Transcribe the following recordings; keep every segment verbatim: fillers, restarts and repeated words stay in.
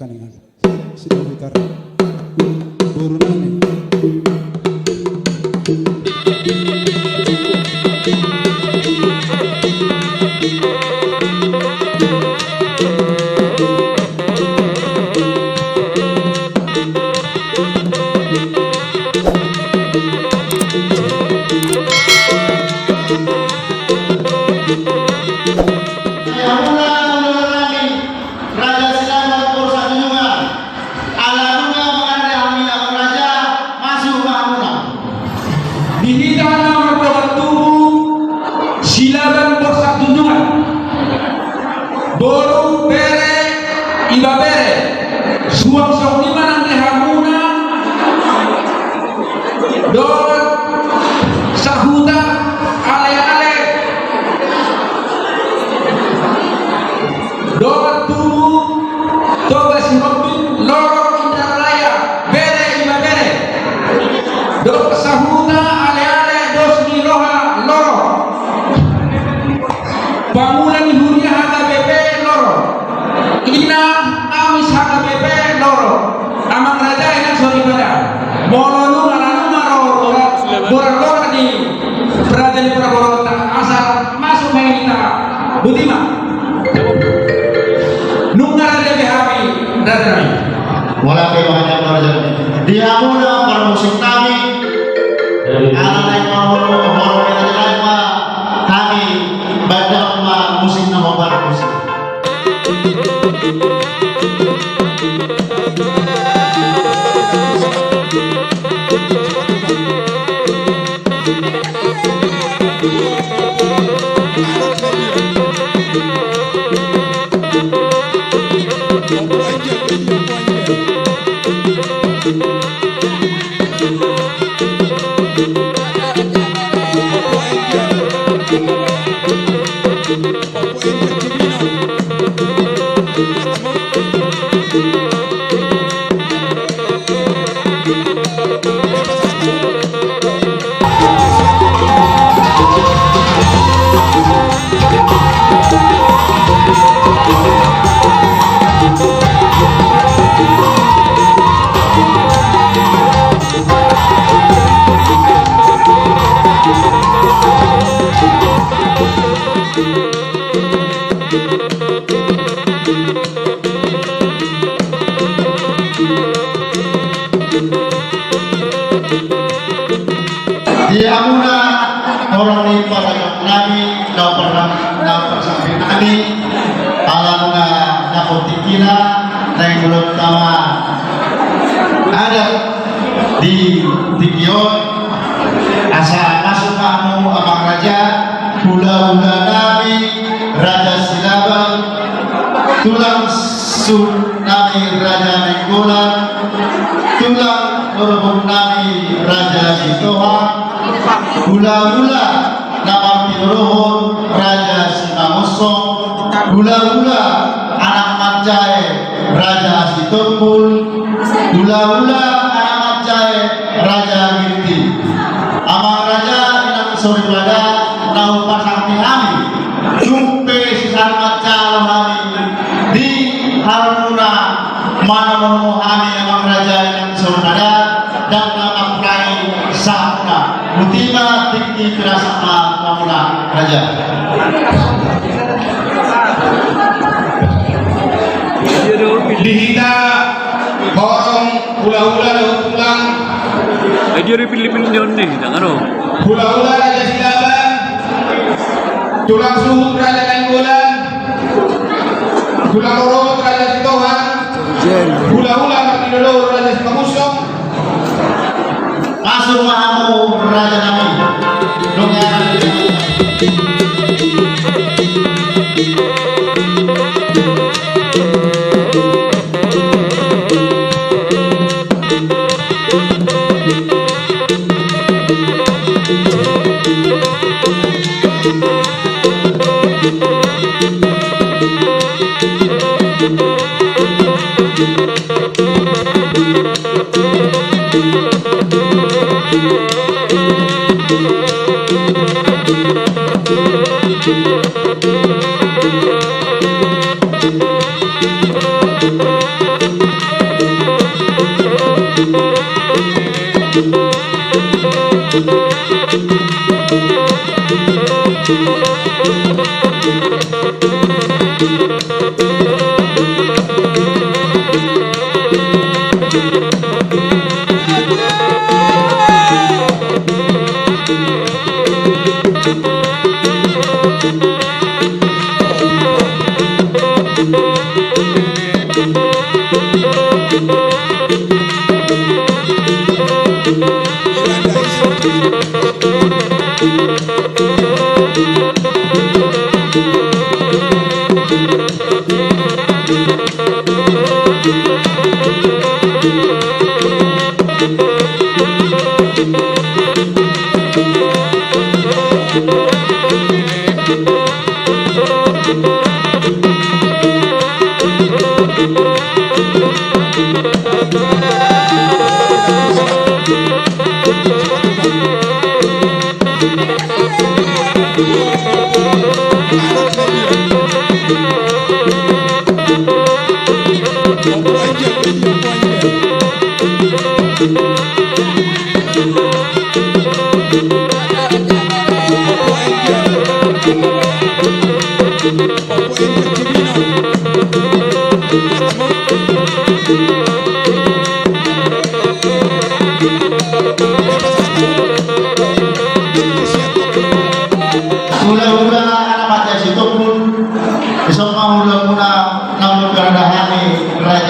Kaningan. Silakan. Boru nami. Raja Silaban Borsak Junjungan. Ala nunga mangandai hami, Amang Raja, masuk ma hamuna. Di hita na mardongan tubu Silaban Borsak Junjungan, boru, bere, ibebere, suang songon i ma nang di hamuna dongan sahuta, aleale, dongan tubu Toga Sihombing, Lorong Indralaya, bere, ibebere, dongan sahuta, aleale, dos ni roha, Lorong. Pangula ni huria H K B P Lorong. Ina Amis H K B P Lorong. Amang Raja, Inang soripada. Molo nunga, ala nunga ro boru, boru, boru ni raja ni parboruonta, asa masuk ma hita. Boti ma. Nunga rade be hami, raja nami. Mauliate ma, raja nami. Di hamuna parmusik nami. Ala naeng marhorong, horong ni raja nami ma hami bahen damang ma musik na hombar musik. Di hamuna horong ni parajak nami, na parna-, na parsamping nami, ala nunga dapot tingkina, naeng molo tama adat di tingki on, asa masuk ma hamu, Amang Raja, hulahula nami Raja Silaban, tulang suhut nami Raja Nainggolan, tulang rorobot nami Raja Sitohang, hulahula na martinodohon Raja Simangunsong, hulahula anak manjae Raja Sitompul, hulahula anak manjae Raja Ginting. Amang Raja, Inang soripada, na hupasahat hami, tung pe sisahat manjalo hami di haroro muna, manomo hami, Amang Raja, Inang soripada, ndang na mangkurangi sahatna. Boti ma, tingki pinasahat ma hamuna, Raja. Di hita horong hulahula dohot tulang. Eh, dia pilih-pilih ni, jangan, oh. Hulahula Raja Silaban, tulang suhut Raja Nainggolan, tulang rorobot Raja Sitohang, hulahula martinodohon Raja Simangunsong. Masuk ma hamu, raja nami. Dongan.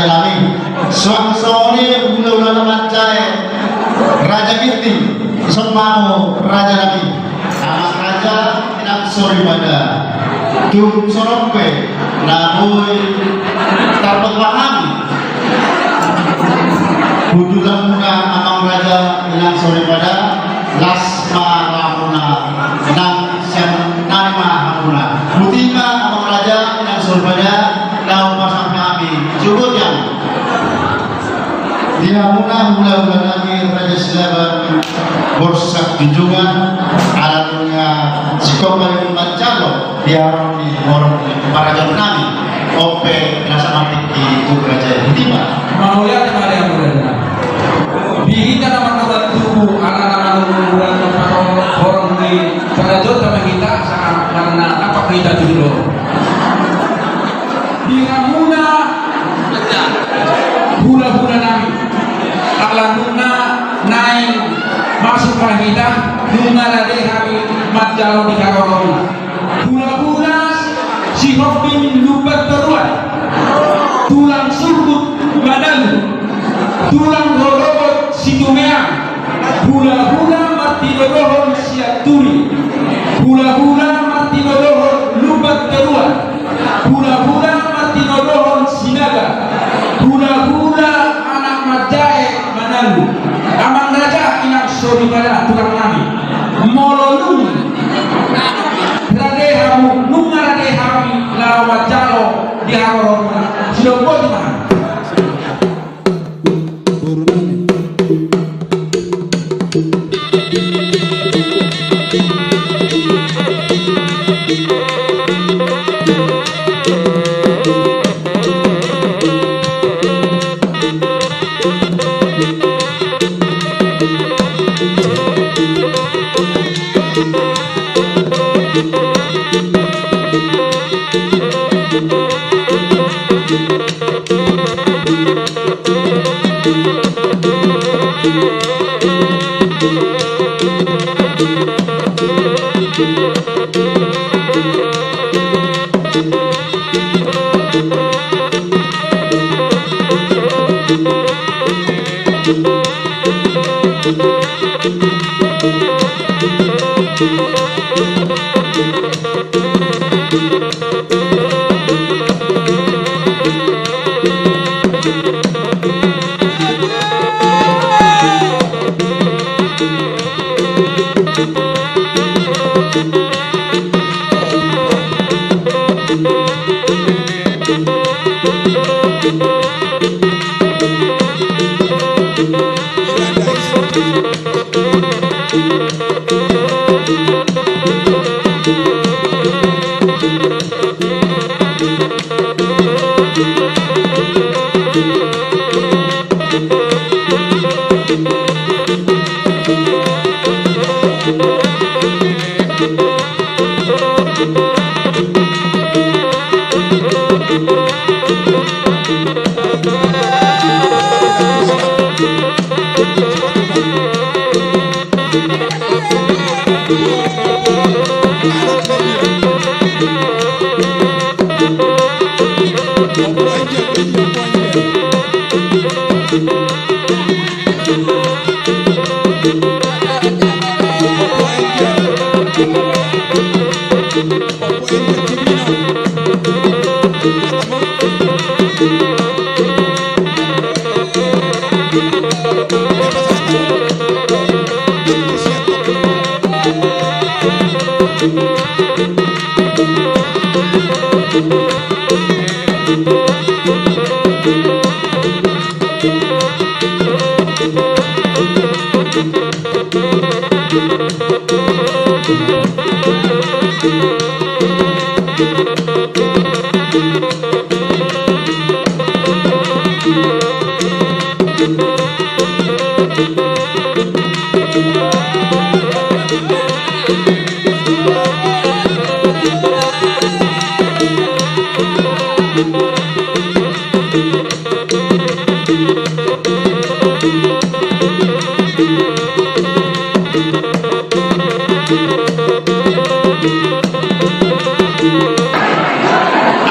nami. Suang songon i hulahula na manjae Raja Ginting, songon i ma raja nami. Amang raja, inang soripada. Tung songon on pe na boi tarpahami. Hudulan muna amang raja, inang soripada, las ma rohamuna, nang sian nami ma hamuna. Botima amang raja, inang soripada, laho pasahat hami. Cukup ya. Di hamuna hulahula nami Raja Silaban, Borsak Junjungan, ala nunga singkop hami manjalo di haroro ni horong ni parajangkon nami. On pe na samantik di tu raja, botima. Mauliate ma di hamuna. Di hita na marnobat tubu, ala na manungkun bulan na parhorong ni parajangkon nami hita, sangat marna apa hita tu jolo. Di hamuna hulahula nami, ala nunga naeng masuk ma hita, nunga rade hami manjalo di haroromuna. Hulahula Sihombing Lumban Toruan, tulang surgut Manalu, tulang rorobot Situmeang, hulahula martinodohon Sianturi, hulahula martinodohon Lumban Toruan, hulahula martinodohon Sinaga, hulahula anak manjae Manalu. Amang raja, inang soripada, tulang nami. Molo nunga rade hamu, nunga rade hami laho manjalo di haroromuna. Sidok botima.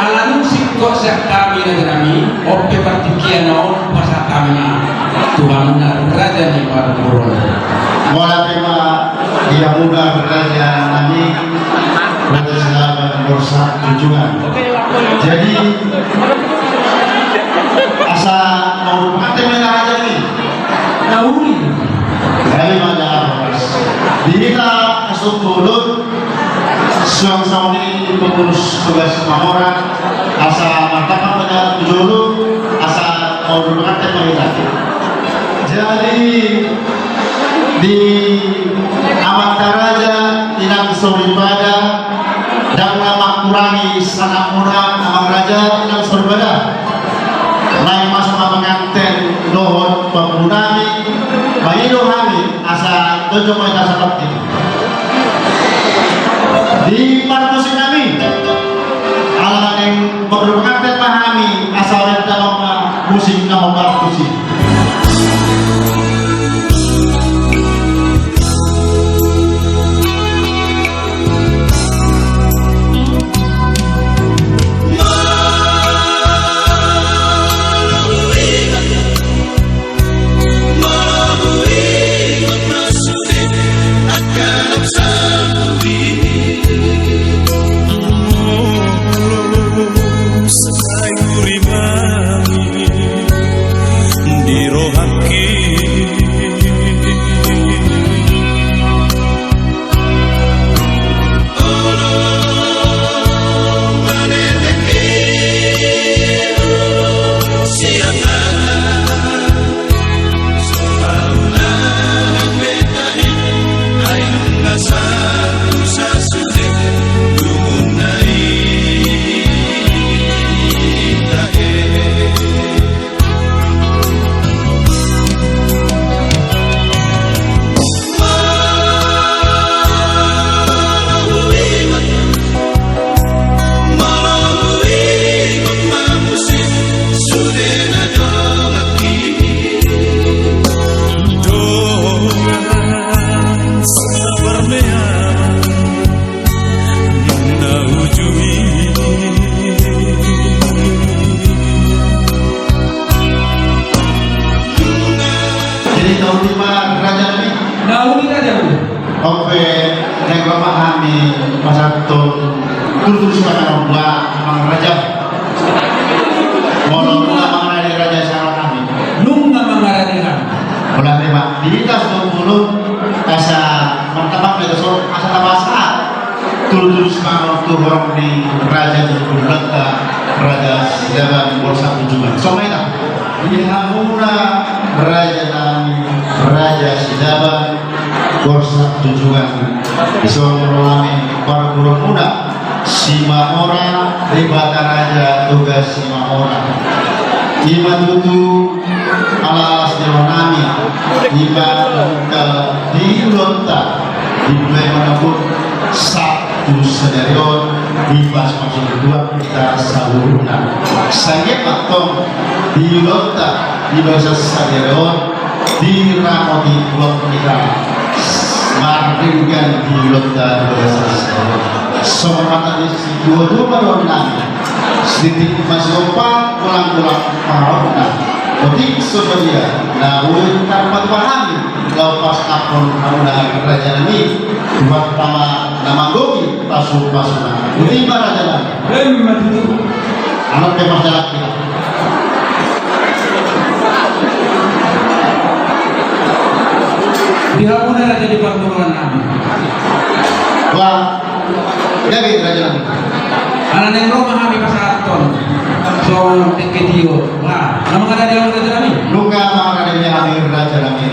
Ala nunga singkop sian hami, raja nami, on pe partingki Hamuna raja ni parboruon. Mauliate ma di hamuna raja nami, Raja Silaban Borsak Junjungan. Jadi asa mau pakai mana aja nih? Nauli. Jadi mana? Di hita asup mulut. Suang sauni pengurus tugas Mamora, asa martamba ma jolo, asa mau berkata ma hita. Jadi di amanta raja, inanta soripada, ndang na mangkurangi sangamuna, amang raja, inanta soripada. Naeng masuk ma penganten dohot pangulu nami, mangido hami asa tonjong ma hita sahat i. Di parmusik nami, ala naeng mangolu penganten ma hami, asa ora damang ma musik na hombar tusi. Jadi nauli ma raja nami. Nauli raja nami. Oke, naeng ro ma hami pasahathon tutur sipanganon, amang raja. Molo nunga mangarade raja sahali nami. Nunga mangarade hami. Mauliate ma, di hita songulun asa martamba ma hita songon asa tapasahat tutur sipanganon tu horong ni raja ni hulahulanta, Raja Silaban Borsak Junjungan. Songon i ma hita. Di hamuna raja nami, Raja Silaban Borsak Junjungan, dison ro hami parboruonmuna Simamora, Debata Raja Toga Simamora. I ma tutu alas ni roha nami, i ma na ungkal di ulaonta, di bagaimana pun Sabtu sadari on, dipasupasu Tuhan hita saluhutna. Sangap ma antong di ulaonta di bagasan sadari on, diramoti Tuhan hita, mardenggan di ulaonta di bagasan sadari on. Songon hata ni situatua ma dohonon nami: Sititik ma sigompa, golanggolang pangarahutna. Otik so sadia na boi tarpatupa hami laho pasahathon hamuna raja nami, Tuhanta ma na manggohi pasupasuna. Botima raja nami. Botima tutu. Anak pe marjalang hita. Di hamuna raja ni parboruon nami. Wah. Gabe raja nami. Ala naeng ro ma hami pasahathon songon dengke tio. Wah, na mangarade hami raja nami. Nunga mangarade hami raja nami.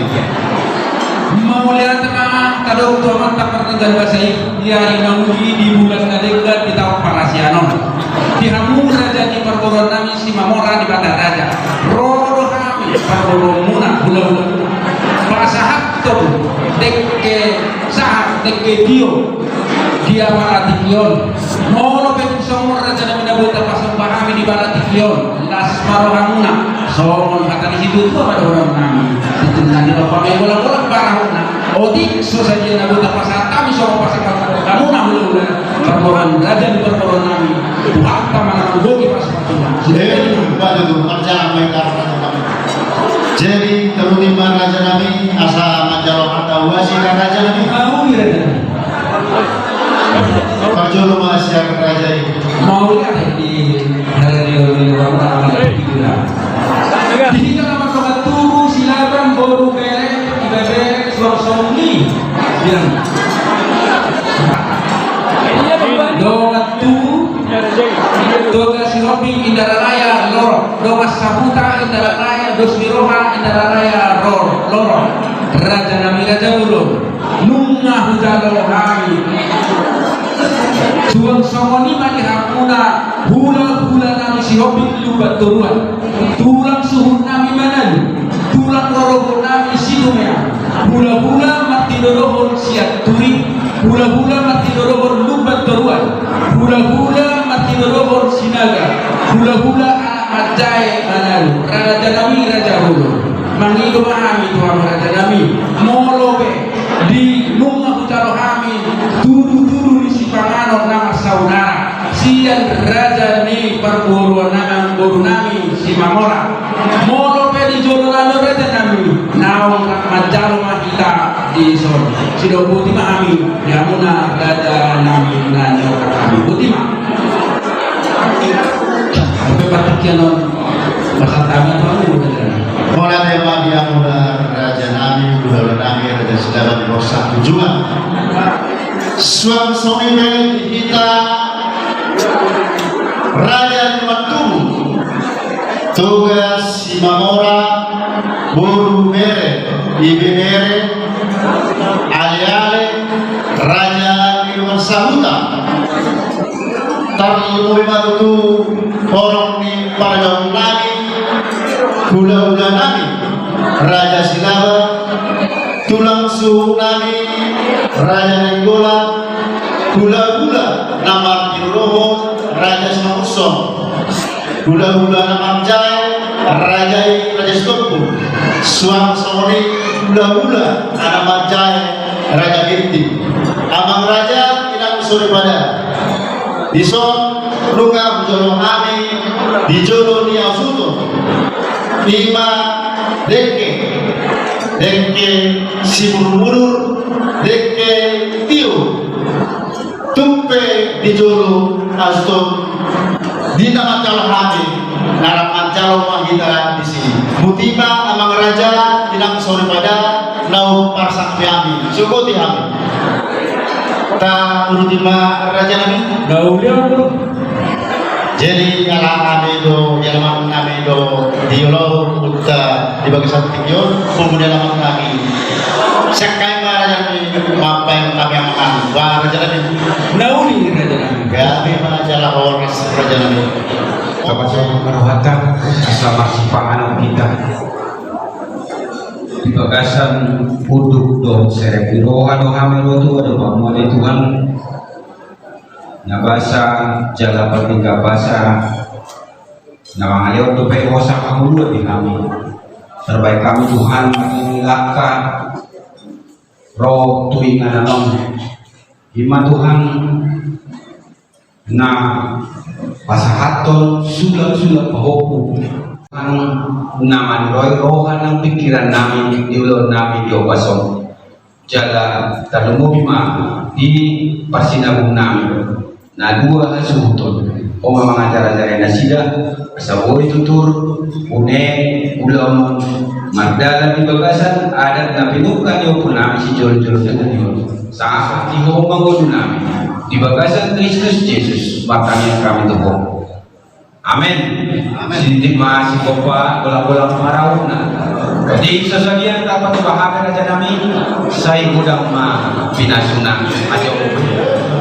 Mauliate ma tadok tu Amanta pardenggan basa i, di ari na uli, di bulan na denggan, di taon parasian on. Di hamu raja ni parboruon nami Simamora, Debata Raja, ro do hami parboruonmuna, hulahula, pasahathon dengke sahat, dengke tio di apala tingki on. Molo pe songon raja nami na boi tapasomba hami di apala tingki on, las ma rohamuna. Songon hata ni situatua ma dohonon nami: Sititik na sigompa, golanggolang pangarahutna. Otik so sadia na boi tapasahat hami songon pasahathon hamuna hulahula, parboruon, raja ni parboruon nami, Tuhanta ma na manggohi pasupasuna. Eh, baca tu, baca apa yang kau katakan. Jadi, Ima raja nami, asa manjalo hata uasi na raja nami. Au, raja nami. Parjolo ma sian raja i. Mauliate di raja i, di raja i. Di hita na mardongan tubu, Silaban, boru, bere, ibebere, suang songon i. Bilang. Dongan tubu, Toga Sihombing, Indaranaya, Lorong. Dongan Sahuta, Indaranaya, dos ni roha, Indaranaya, Lorong. Raja nami, raja bolon. Nunga hujalo hami. Suang songon i ma di hamuna, hula-hula nami Sihombing Lumban Toruan. Tulang suhut nami Manalu. Tulang rorobot nami Situmea. Hula-hula martinodohon Sianturi. Hula-hula martinodohon Lumban Toruan. Hula-hula martinodohon Sinaga. Hula-hula anak manjae Manalu. Raja nami, raja bolon. Mangido ma hami tu hamu raja nami. Molo pe di nunga hujalo hami tudu-tudu ni sipanganon na marsaudara sian raja ni parboruon nami, boru nami Simamora. Molo pe di jolo nami raja nami, naung manjalo ma hita dison. Sidok boti ma hami di hamuna raja nami na niopat hami. Boti ma. Oke, patik ya non. Masa tama tu hamu raja nami. Mauliate ma di hamuna raja nami, hula-hula nami, raja Silaban, borsak tu juma. Suang songon i pe di hita raja ni Lumban Tubu, Toga Simamora, boru, bere, ibebere, ale-ale, raja ni Lumban Sahuta. Tarlumobi ma tutu horong ni pargabung nami, hula-hula nami, raja Silaban, tulang suhut nami, raja Nainggolan, hula-hula na martinodohon raja Simangunsong, hula-hula na manjae raja i, raja Sitompul, suang songon i hula-hula na manjae raja Ginting. Amang raja, inang soripada. Dison nunga hujalo hami di jolo ni hasuhuton, ima dengke, dengke simudur-mudur, dengke tio. Tung pe di jolo hasuhuton di na manjalo hami, na rap manjalo ma hita disi. Boti ma amang raja, inang soripada, naung parsangap hami. Sugoti hami. Tauduti ma raja nami. Daulian. Jadi ala hami do, di alaman nami do, di olo, di bagasan tingki on, pungu di alaman nami. Sangkap ma raja nami, mambahen hami amang nami. Wah, raja nami. Nauli raja nami. Gabe ma jala horas raja nami. Apa so marohata, asa marsipanganon hita. Di bagasan unduk dohot serep ni roha do hami ro tu adopanMu ale Tuhan. Na basa jala pardenggan basa na mangalehon dope hosa hangoluan di hami. Tarbahen hami Tuhan, marhite langka ro tu inganan on. Ima Tuhan, na pasahathon sulak-sulak pahompu, na manuroi roha nang pingkiran nami di ulaon nami di ombas on. Jala tarlumobi ma di parsinabung nami na dua hasuhuton. Ho ma mangajar-ajari nasida asa boi tutu une ulaon on mardalan di bagasan adat na pinungka ni ompu nami sijolo-jolo nangkin on. Sahat di Ho ma ngolu nami di bagasan Kristus Jesus, martangiang hami tu Ho. Amen. Amen. Sintik ma sigompa, bolang-bolang ma rautna. Di so sadia na patupa hami raja nami, sai godang ma pinasuna. Ajo.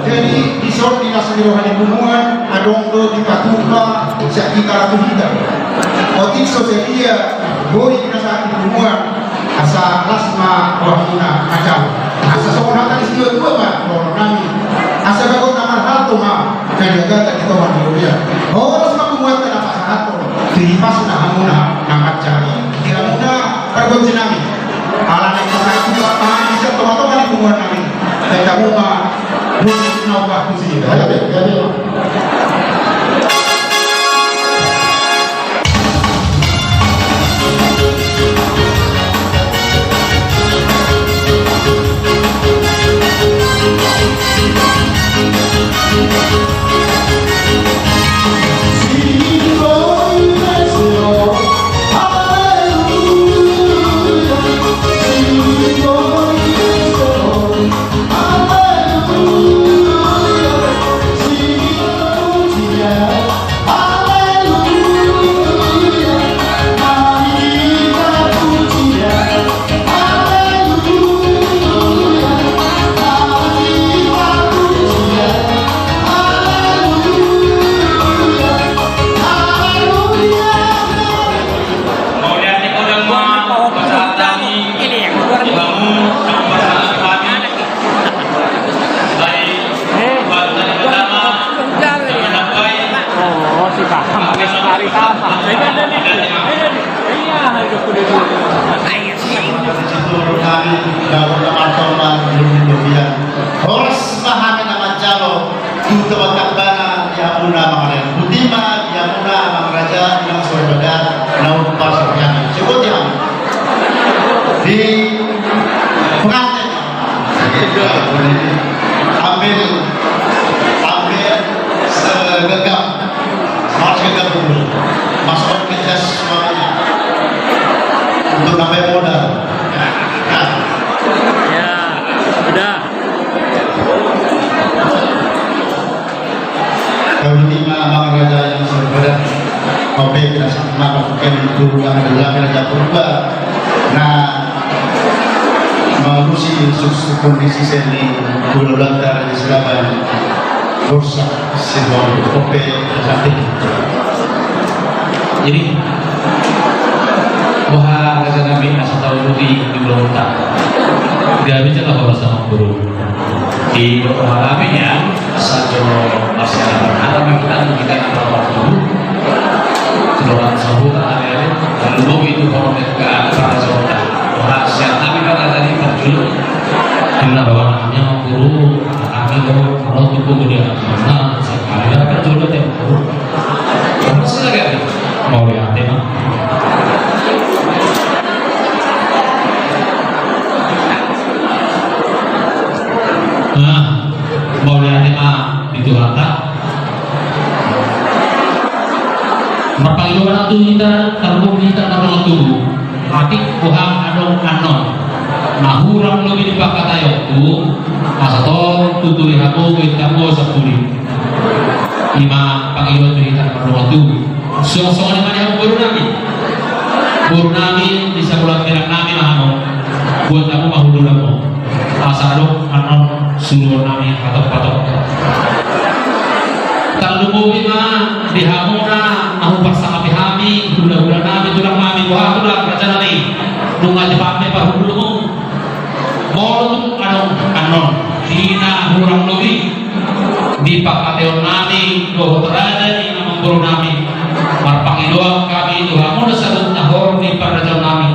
Jadi dison di las ni roha ni punguan, adong do dipatupa sian hita ratu hita. Otik so sadia boi pinasahat ni punguan, asa las ma rohamuna, ajo. Asa songon hata ni situa-tua ma dohonon nami, asa bagot na marhalto ma na niagatan di tonga ni huria. Horas ma punguanta na pasahathon tu hipasuna hamuna na manjalo di hamuna pargonsi nami. Ala naeng pasahat tu Tuhan ma hami sian tonga-tonga ni punguan nami. Bahen hamu ma musik na umbahen tusi. Ayo, ayo, ayo. Ambil, ambil segenggam, mas genggam dulu, mas oke jas suaranya untuk nambah modal. Ya, udah. Kami lima amang raja yang soripada, oke, kita sama makan dulu yang ada dalam raja purba. Nah, mengurusi susu kondisi seni, bulu lantar di Selaban, bursa, simbol, oke, cantik. Jadi, wah, raja nami asa tahu di, di Blonta. Dia bicara apa sama guru? Di Blonta nami ya, satu masyarakat ada yang kita, kita nggak tahu waktu. Kelurahan Sabuta ada ya, lalu mau itu kalau mereka para Blonta. Wah, siapa kami kan ada di Parjulu. Karena bawa namanya guru, kami lo, kalau tuh guru dia, nah, sekali ada kan coba deh, guru. Apa sih lagi? Mau lihat ya, Bang. Nah, mau lihat ya, Bang, di Tuhanta. Marpangidoan ma tu hita, tarlumobi hita na ro tubu. Atik boha adong annon. Na hurang lobi di pangkataion tu, asa tong tuturi hamu, boi hamu sampuli. Ima pangidoan tu hita na ro tubu. Songon songon i ma di hamu boru nami. Boru nami, di sabulan tirang nami ma hamu. Buat hamu ma hundul hamu. Asa adong annon suruon nami hatop-hatop. Tarlumobi ma di hamuna na huparsangapi hami, hula-hula nami, tulang nami, boha tulang, raja nami. Nunga jepat ma parhundulmu. Molo tung adong annon, di na hurang lobi di pangkataion nami dohot raja ni amangboru nami, marpangidoan hami tu hamuna saluhut na horong ni parrajaon nami,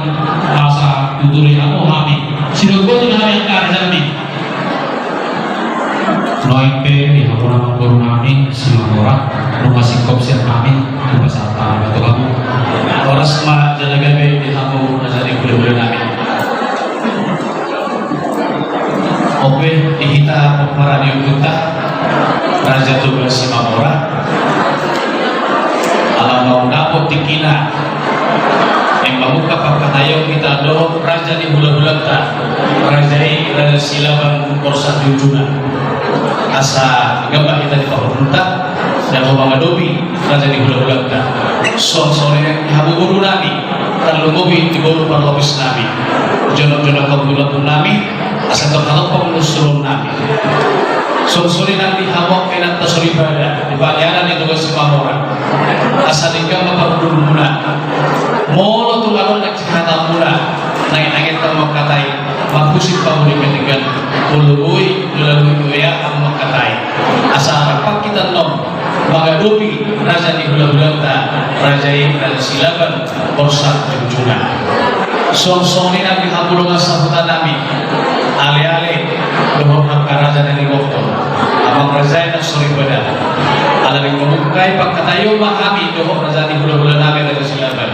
asa tuturi hamu hami. Sidok botima hami angka raja nami. Nuaeng pe di hamuna amangboru nami Simamora, nunga singkop sian hami, hupasahat hami ma tu hamu. Horas ma jala gabe di hamu raja ni hula-hula nami. Ope, di hita pok marani ututa, Raja Toga Simamora. Ala mau dapot tingkina, naeng mamungka pangkataion hita dohot raja ni hula-hulanta, raja i Raja Silaban Borsak Junjungan. Asa gamba hita di pahundulta, dang mangadopi raja ni hula-hulanta. Songon songon i di hamu boru nami, tarlumobi di boru parlopis nami, jonok-jonok hamu tu lambung nami, asa tong hatop hamu tu suruon nami. Songon songon i nang di hamu angka inanta soripada, di panianan ni Toga Simamora, asa denggan ma parhundulmuna. Molo tung adong na hatamuna, naeng-naeng tong mangkatai, marhusip hamu denggan-denggan, molo boi, molo boi, molo ia, hamu mangkatai. Asa rap hita annon mangadopi raja ni hula-hulanta, raja i Raja Silaban Borsak Junjungan. Songon songon i nang di hamu dongan sahuta nami, ale-ale dohot angka raja na di boto, amang raja i na soripada. Ala naeng mamungka i pangkataion ma hami dohot raja ni hula-hula nami Raja Silaban.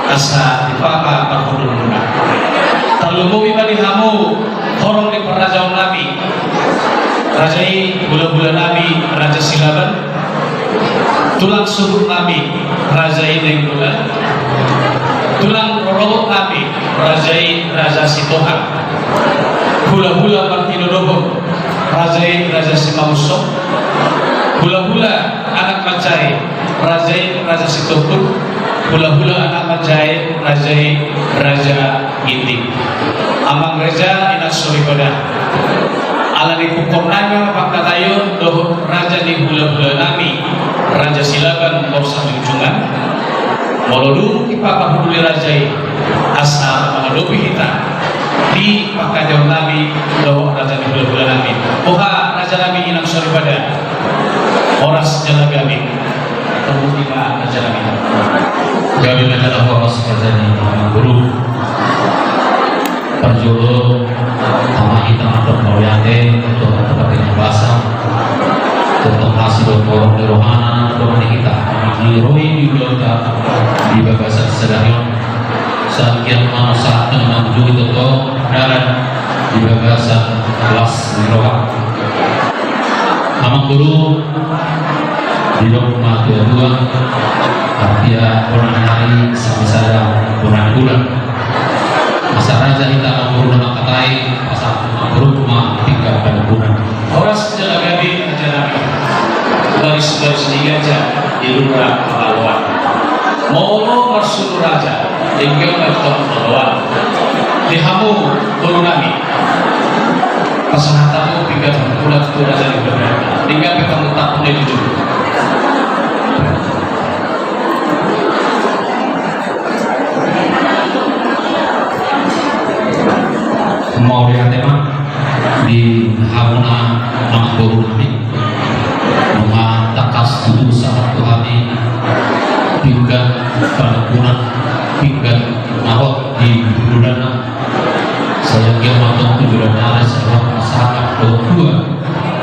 Asa dipangka parhundulmuna. Tarlumobi ma di hamu horong ni parrajaon nami, raja i hula-hula nami Raja Silaban, tulang suhut nami Raja i Nainggolan, tulang rorobot nami Raja i Raja Sitohang, hula-hula martinodohon Raja i Raja Simangunsong, hula-hula anak manjae Raja i Raja Sitompul, hula-hula anak manjae Raja i Raja Ginting. Amang raja, inang soripada. Ala ni pungkon nami ma pangkataion dohot raja ni hula-hula nami Raja Silaban Borsak Junjungan. Molo dung dipaparhunduli raja i, asa mangadopi hita di pangkataion nami dohot raja ni hula-hula nami. Boha raja nami, inang soripada. Horas jala gabe. Tarlumobi ma raja nami. Gabe ma jala horas raja ni amangboru. Parjolo, tama hita mandok mauliate tu Amanta Pardenggan Basa, tongtong asi dohot holong ni rohana na mandongani hita di ro i di ulaonta di bagasan sadari on. Sai anggiat ma sahat tu na mangujungi tongtong dalan Di bagasan las ni roha. Amangboru, didok ma tuatua, artia bona ni ari, sanga sada bona ni bulan. Asa raja hita amangboru na mangkatai, asa amangboru ma pinggan panungkunan. Horas jala gabe raja nami. Baris-baris ni ganjang di lura Pangaloan. Molo marsuru raja, denggan ma tong oloan. Di hamu boru nami, pasahat hamu pinggan panungkunan tu raja ni hula-hula. Denggan pe panguntaphon na tuju. Mauliate ma di hamuna amangboru nami. Nunga tangkas tutu sahat tu hami pinggan panungkunan, pinggan na hot di hulahula. Sai anggiat ma tong tu joloan ni ari, sai hot ma sangap dohot tua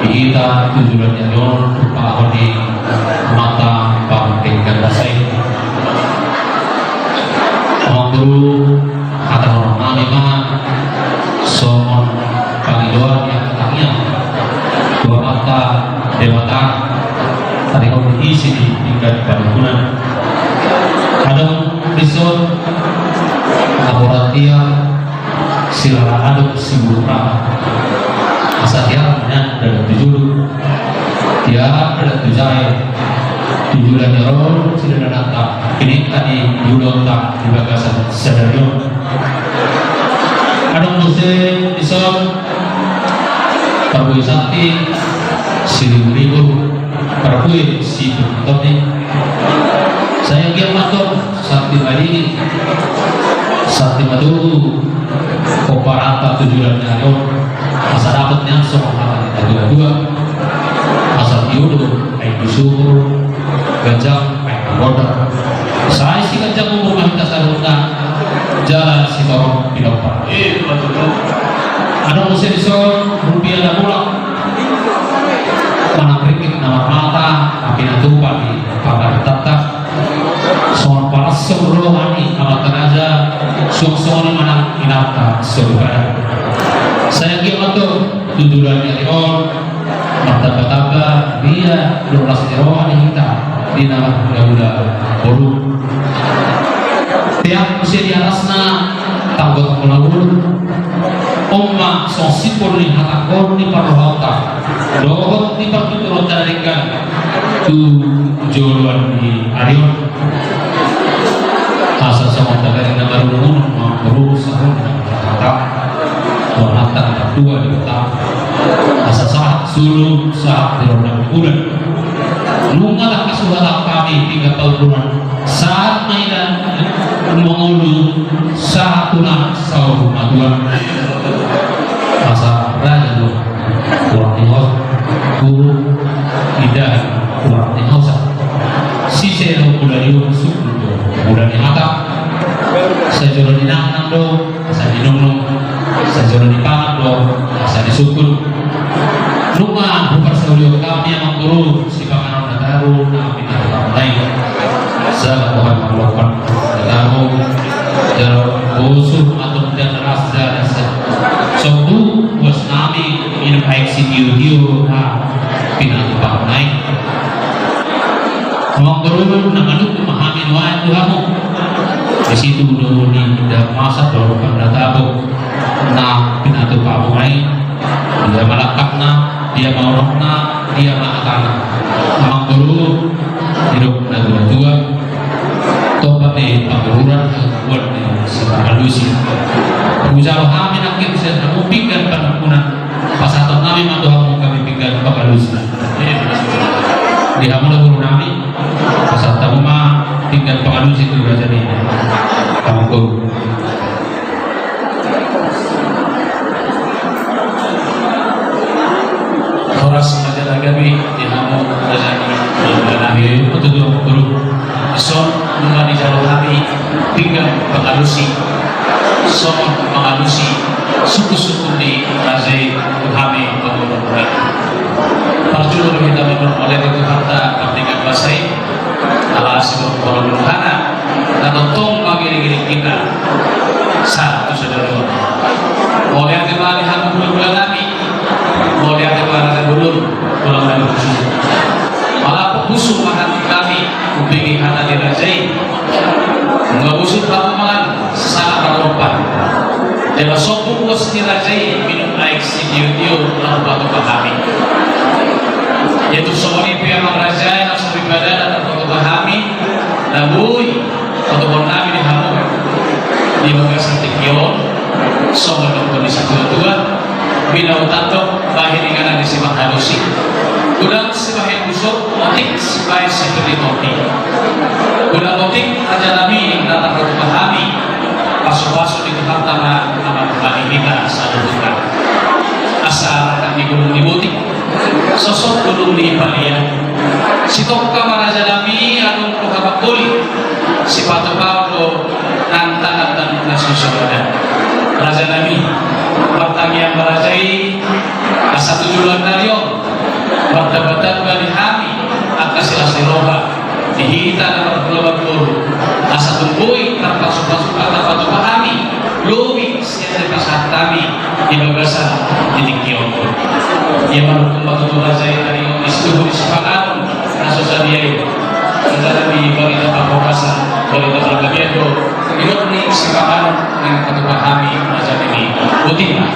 di hita tu joloan ni ari on, tu paho ni amanta pangkenggan basa i. Amangboru, hata horong nami ma songon pangidoan ni angka tangiang tu Amanta Debata, taringot di isi ni pinggan panungkunan. Adong dison, na borat ia, silala adong sibulung rama. Asa tiap nian dalan tu julu, tiap dalan tu jae, tu joloan ni ari on sidalananta, piningka ni ulaonta di bagasan sadari on. Adong muse dison parbue santi, siriburibu, parbue sipitu toni. Sai anggiat ma tong santi madingin, santi matogu, pomparan ta tu joloan ni ari on. Asa dapot nian songon hata ni natuatua, asa tio do aek di sumur, ganjang aek di gondang. Sai siganjang umur ma hita saluhutna, jala sitorop pinompar. Adong muse dison rupia na mulak, manang ringgit na marmata, na pinatupa ni pamarentanta. Songon palas ni roha ni amanta raja, suang songon i ma nang inanta soripada. Sai anggiat ma tong tu joloan ni ari on, martambatamba ria dohot las ni roha ni hita di na marhulahula boru. Tiap muse di atasna, tanggo-tanggo na ulu. On ma songon simpul ni hatangkon ni parrohaonta dohot ni partuturonta na denggan tu joloan ni ari on. Asa songon tagading na marunung-unung, mangurus sahun hata, dohot hata na tua di kota. Asa sahat solu, sahat di rondang bulan. Nunga tangkas huhatahon hami pinggan panungkunan, sahat ma hita mangolu, sahat tu na saur matua. Asa raja do tulang ni hosa, guru indahan tulang ni hosa. Sise do mula ni uhum, sungkun do mula ni hata. Sai jolo ninangnang do asa ninungnung, sai jolo nipangan do asa nisungkun. Nunga huparsaulihon hami, amangboru, sipanganon na tabo na pinatupa muna i. Jala Tuhan mangalophon na tabo, jala bosur ma tong, jala las, jala sa-, sombu buas nami minum aek sitio-tio na pinatupa muna i. Amangboru, na manungkun ma hami nuaeng tu hamu. Disi do nidaon masa dohot pandatabo na pinatupa muna i. Dia ma langkatna, dia ma unokna, dia ma hatana. Amangboru, didok natuatua, tompa ni pangururan, buat ni sipangalusi. Hujalo hami nangkin sian hamu pinggan panungkunan. Pasahaton nami ma tu hamu hami pinggan pangalusi. Di hamu do boru nami, pasahat hamu ma pinggan pangalusi tu raja ni hamu boru. Horas ma jala gabe di hamu raja ni boru nami. Betul tu boru. Dison nunga dijalo hami pinggan pangalusi, songon pangalusi sungkunsungkun ni raja i tu hami panggual. Parjolo do hita mamolei tu Tuhanta pardenggan basa i, ala asi do polo duhana na tongtong manggiringgiring hita sahat tu sadari on. Mauliate ma di hamu hulahula nami. Mauliate ma raja bolon, tulang nami. Ala pembusu mahan kami, umbege hata di raja i. Nunga bosur hamu mangan, sasangap marompa. Jala sobu uas ni raja i, minum aek sitiotio, laho patupa hami. Ia tung songon i pe amang raja i, langsung di padana, laho patupa hami. Na boi patupaon nami di hamu di bagasan tingki on, songon nidok ni situatua, binahen tandok, bahen inganan ni simangalusi. Godang sibahen busur, otik sibahen sipir ni tondi. Godang otik raja nami, na tarpatupa hami, pasupasu ni Tuhanta ma na manungkani hita saluhutna. Asa rangkap ni bulung ni botik, sosok bulung ni palia. Sitongka ma raja nami, adong roha mangoli. Sipatupaon do nang tangan na so sada. Raja nami, martangiang ma raja i, asa tu joloan ni ari on martambatamba di hami angka silas ni roha di hita na marhula marboru, asa tung boi tarpasupasu, tarpatupa hami lobi sian na pasahat hami di bagasan di tingki on. Ia manungkun ma tutu raja i, ari on di situhu ni sipanganon na so sadia i. Raja nami, barita parhorasan, barita pargabean do nidok ni sipanganon naeng patupa hami, raja nami. Boti ma.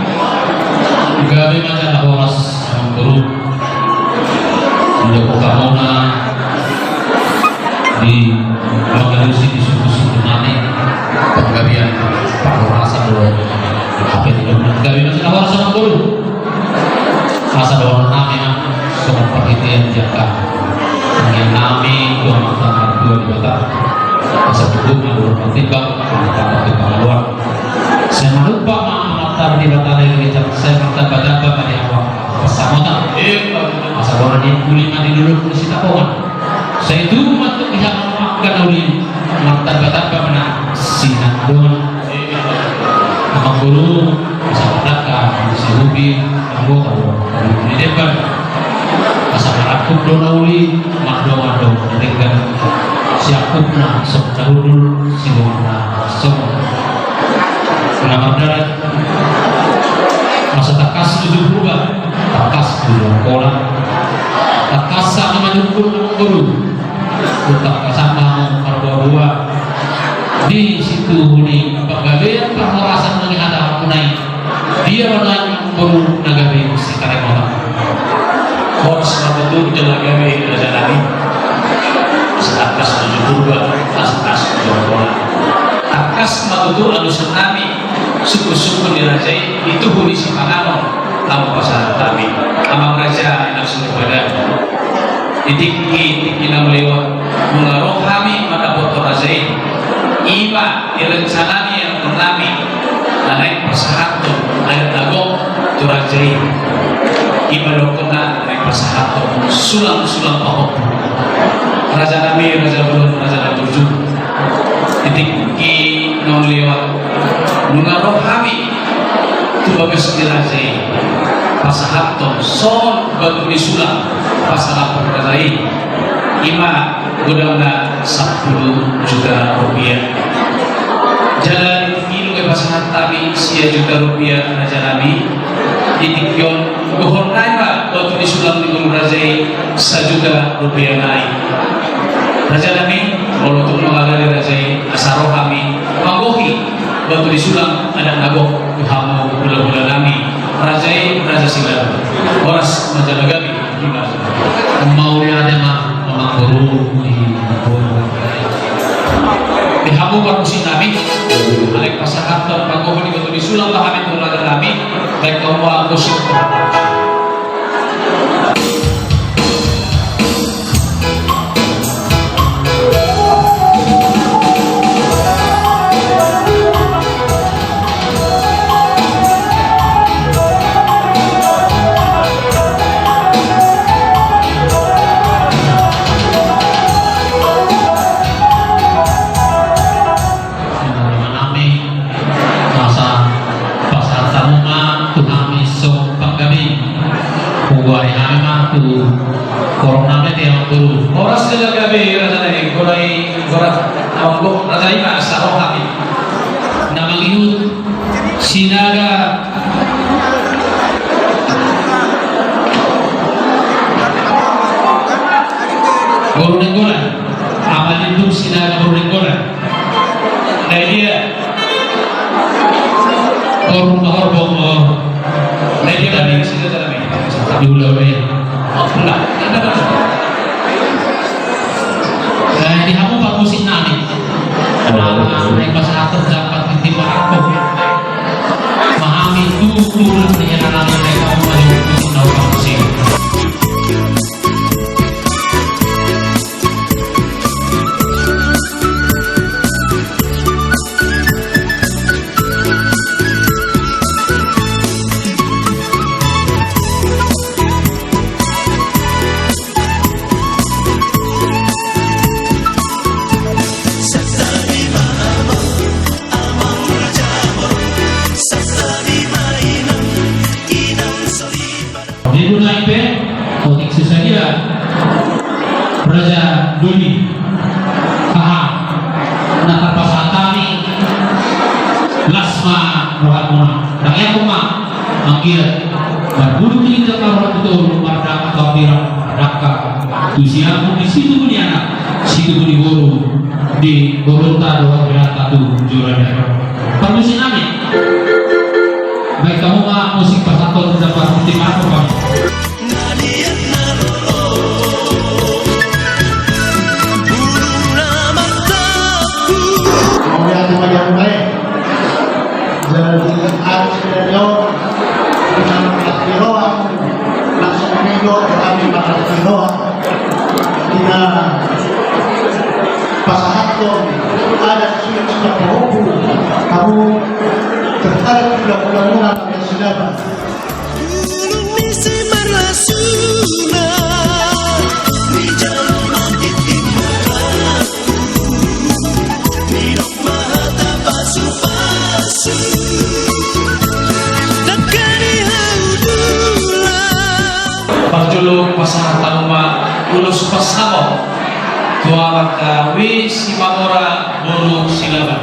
Gabe ma jala horas, amangboru. Nidok hamuna di mangalusi di suku-suku nami, panggabean parhorasan do. Gabe ma jala horas, amangboru. Asa dohonon nami ma songon parhitean jaka tangiang nami tu Amanta Martua Debata, asa tubu ma dohot martimbang, martimbang tu pangaluan. Sai manumpak ma Amanta Debata na di ginjang, sai martambatamba ma di hamu angka pansamotan. Asa bona ni uli ma di dolok ni Sitapongan. Sai tubu ma tu di hamu angka na uli, martambatamba ma na sinangkap. Amangboru, asa marangka, sihubi, anggo, anggo, anggo, di depan. Asa marangkup do na uli, mardongan do na denggan. Siangkupna songon na hundul, sidonganna songon na mardalan. Asa tangkas tujuh purba, tangkas tujuh pola. Tangkas sama jungkul, amangboru. Tangkas sama marboa-boa. Di situhu ni panggabean parhorasan nang hata hamuna i. Dia ma nuaeng, amangboru, na gabe sitaremotan. Horas ma tutu jala gabe, raja nami. Asa tangkas tujuh purba, asa tangkas tujuh pola. Tangkas ma tutu alusan nami, sungkun-sungkun ni raja i, di tuhu ni sipanganon, na pasahat hami. Amang raja, langsung kepada. Di tingki, tingki na maliwat, nunga ro hami mandapothon raja i. I ma di rencana ni angkon nami, na naeng pasahathon adat na gok tu raja i. I ma dohononna naeng pasahathon sulang-sulang pahompu. Raja nami, raja bolon, raja na burju. Di tingki na maliwat, nunga ro hami tu bagas ni raja i, pasahathon songon batu ni sulang, pasahathon raja i. I ma godangna sampulu juta rupiah. Jala di tingki i nunga pasahat hami sia juta rupiah, raja nami. Di tingki on, dohot nai ma batu ni sulang ni ngolu raja i, sajuta rupiah nai. Raja nami, molo tung mangalali raja i, asa ro hami manggohi batu ni sulang adat na gok tu hamu hulahula nami, raja i, raja Silaban. Horas ma jala gabe. Mauliate ma, amangboru, di di hamu parmusik nami. Alai pasahathon panggohi ni batu ni sulang ma hami tu raja nami. Baik, hamu ma musik. Nami, asa pasahat hamu ma tu hami songon panggabean. Huari hami ma tu horong nami, amangboru. Horas jala gabe, raja nami, horas, horas, amangboru, raja i ma asa ro hami. Na mangihut Sinaga Horbo, horbo, horbo. Nah, dia tadi, sini tadi. Diulang, ulang, ya. Ulang. Ada, ada. Nah, di hamu parmusik nami. Nah, naik bahasa atas dapat inti marangkup. Mahami tutur ni anak-anak mereka, hamu parmusik nami. Di nai pe, otik si sadia, Raja Doli. Aha, na tarpasahat hami, las ma rohamuna. Tangiangkon ma, anggiat marbulung ginjang ma roha tu toru, mardangka tu hambirang, mardangka tu siamun, di situbu ni anak, situbu ni boru, di borunta dohot inanta tu joloan on. Parmusik nami. Baen hamu ma musik pasahathon, dapat inti marangkup. Mauliate ma di hamu nai. Jadi, adat sadari on, di na marlas ni roha, langsung ringot kami marlas ni roha. Di na pasahathon adat suhut sian pahompu, hamu terhadap hula-hulamuna Silaban. Bulung ni si marlasuna, dijalo ma tingki mata, nidok ma hata pasu-pasu, dangka ni hau tulang. Parjolo pasahat hamu ma ulos pansalongan tu angka Simamora boru Silaban.